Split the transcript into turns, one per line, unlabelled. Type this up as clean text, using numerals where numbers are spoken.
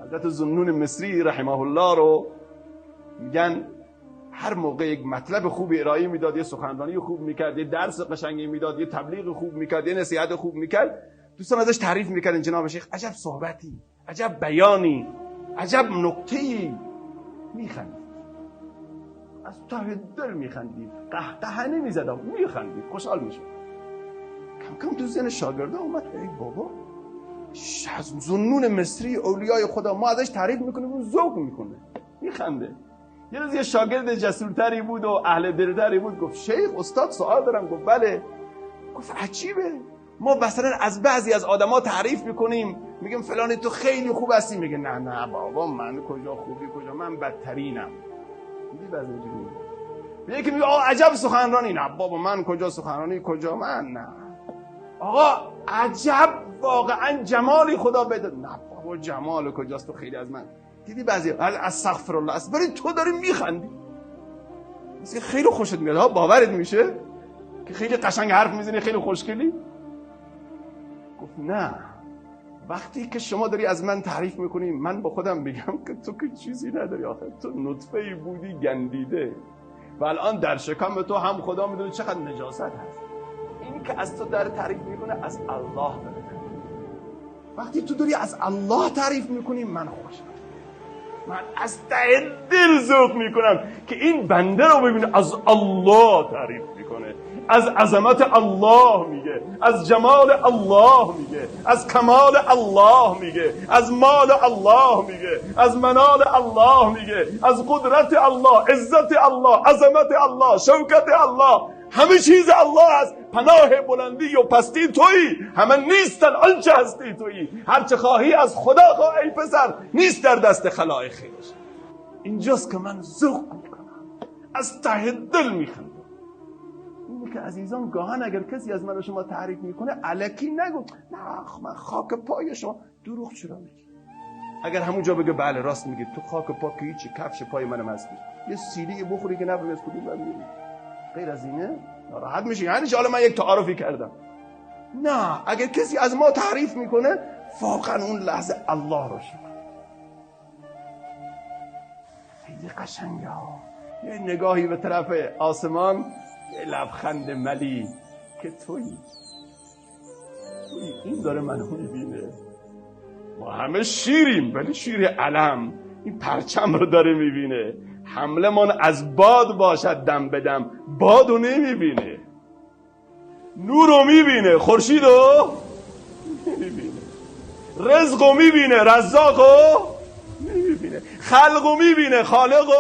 حضرت ذوالنون مصری رحمه الله رو میگن هر موقع یک مطلب خوبی ارائه میداد، یه سخنرانی خوب میکرد، یه درس قشنگی میداد، یه تبلیغ خوب میکرد، یه نصیحت خوب میکرد، دوستان ازش تعریف میکردن جناب شیخ عجب صحبتی، عجب بیانی، عجب نکته‌ای. میخندید، از ته دل میخندید، قهقهه نمیزدم، میخندید، خوشحال میشد. کم کم تو ذهن شاگردا اومد ای بابا ذوالنون مصری اولیای خدا، ما ازش تعریف میکنیم اون ذوق میکنه، میخنده. یه روز یه شاگرد جسورتری بود و اهل دلتری بود، گفت شیخ استاد سوال دارم. گفت بله. گفت عجیبه، ما مثلا از بعضی از آدما تعریف میکنیم، میگیم فلانی تو خیلی خوب هستی، میگه نه نه بابا من کجا خوبی کجا، من بدترینم. دیدی بعضی اینجوری میگه. یکی میگه آقا عجب سخنرانی، نه بابا من کجا سخنرانی کجا، من نه. آقا عجب واقعا جمالی خدا بده، نه بابا جمال کجاست تو خیلی از من. دیدی بعضی استغفر الله است، ولی تو داری میخندی، مثل خیلی خوشت میاد ها، باورت میشه که خیلی قشنگ حرف میزنی، خیلی خوشگلی. گفت نه، وقتی که شما داری از من تعریف میکنی من با خودم میگم که تو که چیزی نداری آخه، تو نطفه‌ای بودی گندیده و الان در شکم تو هم خدا میدونه چقدر نجاست هست. این که از تو داره تعریف میکنه از الله داره. وقتی تو داری از الله تعریف میکنی من خوشم، من از ته دل ذوق میکنم که این بنده رو ببینه از الله تعریف میکنه، از عظمت الله میگه، از جمال الله میگه، از کمال الله میگه، از مال الله میگه، از منال الله میگه، از قدرت الله، عزت الله، عظمت الله، شوکت الله، همه چیز الله است. پناه بلندی و پستی تویی، همه نیستن آنچه هستی تویی، هرچه خواهی از خدا خواه ای پسر، نیست در دست خلایق خیش. اینجاست که من ذوق میکنم، از ته دل میخندم. اینه که عزیزان گاهن اگر کسی از من و شما تعریف میکنه الکی نگو نه من خاک پای شما، دروغ چرا میگی؟ اگر همونجا بگه بله راست میگی تو خاک پا که هیچی، کفش پای منم هستی، یه سیلی بخوری که نفهمی از کدوم بر میری، غیر از اینه ناراحت میشی. یعنی حالا من یک تعارفی کردم. نه، اگر کسی از ما تعریف میکنه واقعا اون لحظه الله رو شکر. خیلی قشنگه ها، یه نگاهی به طرف آسمان، یه لبخند ملی که تویی، تویی، این داره منو میبینه. ما همه شیریم ولی شیر علم این پرچم رو داره میبینه. حمله من از باد باشد دم به دم، بادو نمیبینه، نورو میبینه، خورشیدو نمیبینه، رزقو میبینه، رزاقو نمیبینه، خلقو میبینه، خالقو